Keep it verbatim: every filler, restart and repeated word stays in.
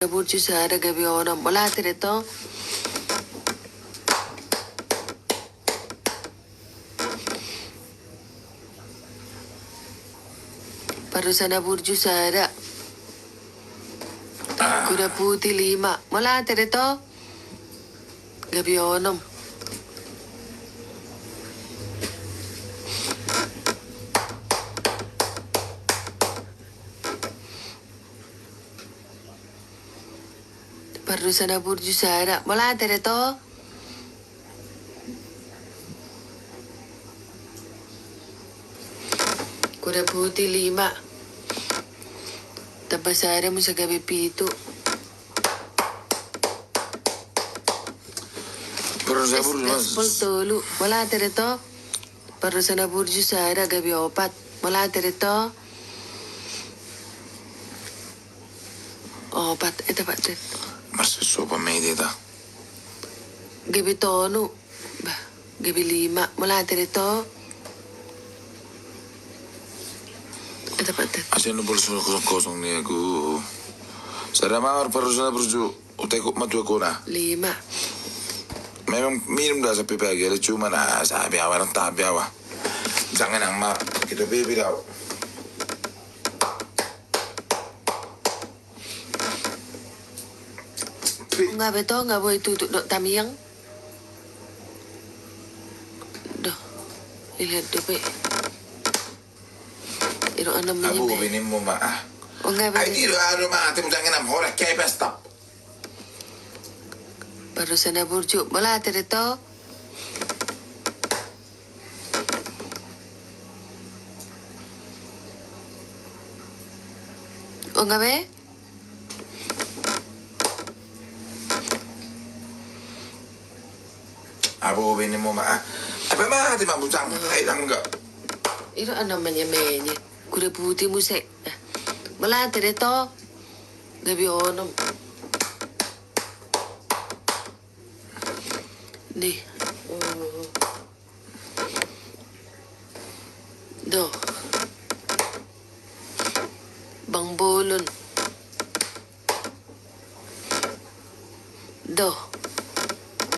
Burju sada gabe onom. Mauliate da, to. Pardosa na burju sada. Kuda putih lima. Mauliate da, to. Gabe onom. Pardosa na burju sada. Mauliate da, to. Kuda putih lima. Tamba sada muse gabe pitu. Pardosa na burju, Mas. Gaspol tolu. Mauliate da, to. Pardosa na burju sada gabe opat. Mauliate da, to. Opat, eta pat den. Marsosopan ma i da. Gabe tolu. Bah, gabe lima. Mauliate da, to. Eta pat den. Asa na bolas kosong-kosong ni aku. Sada ma pardosa na burju. Utek ma tu aku na. Lima. Memang minum da sampe pagi, ale cuma na sabi awa, nang tabi awa. Jangan nang ma, kita bebe dau. Nga be, to, nga boi tutu do tamiang. Do. Ilihat do pe. Iro anam. Abu menye be. Bini mu ma, ah. O nga be. Ai, iro aro ma, ate mu jangan nam hora, kayak pesta. Pardosa na burju, mauliate da, to. O nga be. Abu bini mu ma, ah. Apa mati ma bujang, ai langga. Iro anam menye-menye. Kuda putih muse. Mauliate da, to. Gabe onom. Ni. Do. Bang Bolon. Do.